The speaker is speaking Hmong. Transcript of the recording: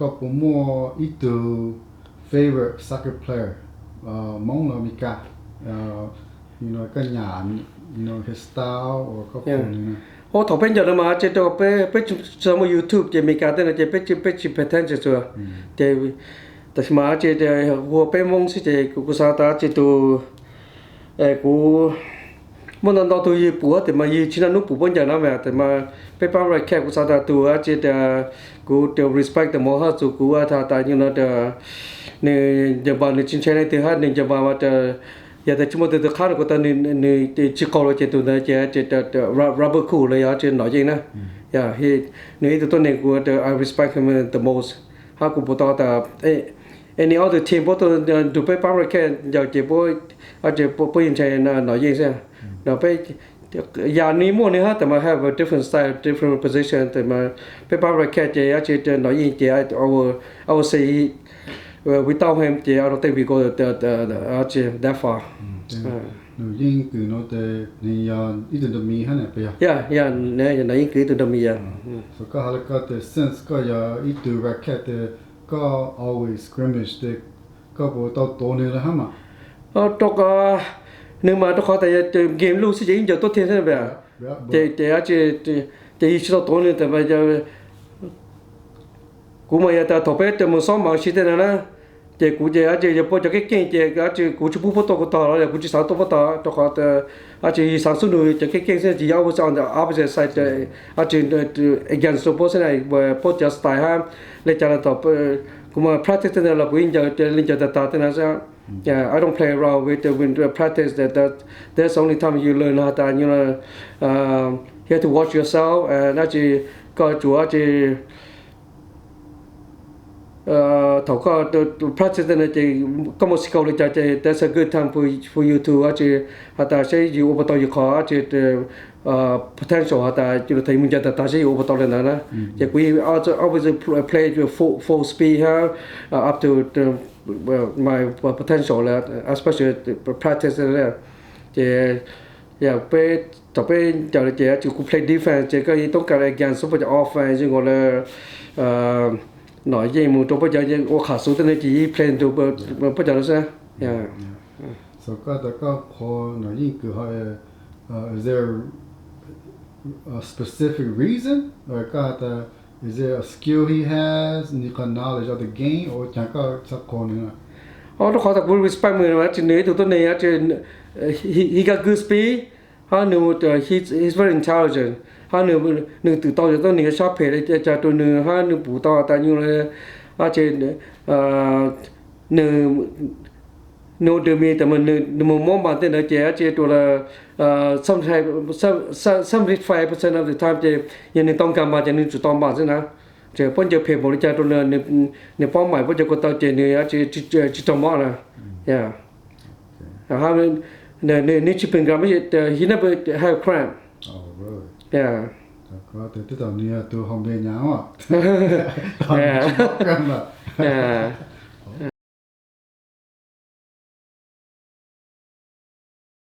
Koj puas muaj ib tug favorite soccer player, Hmoob los Meskas, koj nyam his style or koj pom nws na? Ua thaum peb ncaws no mas ces rau peb, peb tsis tau muaj YouTube ces Meskas tej no ces peb tsis, peb tsis pay attention txog. Ces tam sim mas ces hu peb Hmoob xwb ces kuv xav tas ces tus, kuv muaj ntau ntau tus yws pum tias mas yws tsis noj hnub pum puab ncaws no mas tias mas peb pab racket kuv xav tas tus dab tsi tias kuv respect the most hab txug kuv has tas nyuj no tias nws ncaws npas nws tsis ntshai leej twg hab nws ncaws npas mas tias yog tias tsis muaj tus twg qhab rau kuv tas nws tsis qaug lawm ces tus ntawd ces Robert Coo los yog tsis Nom Yeej na. Yog nws ib tug tuab neeg kuv tias I respect him the most. Hab kuv pum tau tas any other team puab tuaj nrug peb pab racket ncaws ces puab, puab yeej ntshai Nom Yeej xwb. No peb, yam nws muaj nws hab tas mas have a different style, different position tas mas peb pab racket ces dab tsi Nom Yeej ces I would say without him ces I don't think we go that far. Nom Yeej kws no ces nws yog ib tug ntoos mis hab na, puas yog? Yog, Nom Yeej kws ib tug ntoos mis yog. Koj has le koj tias since koj yog ib tug racket tias koj always scrimmage tias koj puas tau tuav nws lawm hab mas? Rau qhov nws mas rau qhov tas game luj xwb ces ib ncaws tuab theej xwb na. Ces, ces dab tsi, ces yus tsis tau tuav nws tas mas kuv mas yog tas thaum peb mus xob mas si tej no na, ces kuv ces dab tsi yog puab cov keeb keej ces dab tsi kuv tsis pub puab tuaj kuv tog los yog kuv tsis xav tuaj puab tog rau qhov tas dab tsi yus xav xub nug cov keeb keej xwb ces yus always on the opposite side, dab tsi against rau puab xwb na, puab cov style hab le caag los tau. Kuv mas practice tej no los kuv yeej ncaws le ncaws tag tag tej no xwb. I don't play around with, with practice. That's the only time you learn has tas you have to watch yourself and dab tsi koj tsuas dab tsi thaum koj practice tej no ces koj mus si kaus li cas ces that's a good time for you to dab tsi has tas seb yus ua puas tau yus qhov dab tsi potential has tas yus thaum yus mus ncaws tag tag seb yus ua puas tau li ntawd na. Ces kuv yeej always play full speed hab up to my potential, especially practice. Ces yog peb, thaum peb ncaws ces dab tsi kuv play defense ces koj yeej toob kas against puab cov offense zoo nkaus le Nom Yeej mus rau puab cov ua qham xuv tej no ces yeej play nrug puab cov no xwb. So koj tas koj qhuas Nom Yeej kws ho, is there a specific reason, or koj has tas is there a skill he has, nws qhov knowledge of the game, ua caag koj txhaj qhuas nws? Rau qhov tas kuv respect nws, tsis nws ib tug tuab neeg, he got good speed, hab nws, he's very intelligent, hab nws twm tau cov tuab neeg sab phem li cas rau nws, hab nws pum tau tas nyuj dab tsi nws, nws ua dub mi tas nws mus mob npas tej ntawd ces dab tsi rau lawm, seventy five percent of the time ces yog nws tau nkag npas ces nws tsuas tau npas xwb na. Ces puab ncaws phem npaum li cas rau nws, nws paub maim puab cov ko taw ces nws dab tsi tsis raug mob na. Nws tsis pheej nkag, he never have cramp. Twb tau nws yog tus haus npe nyaav,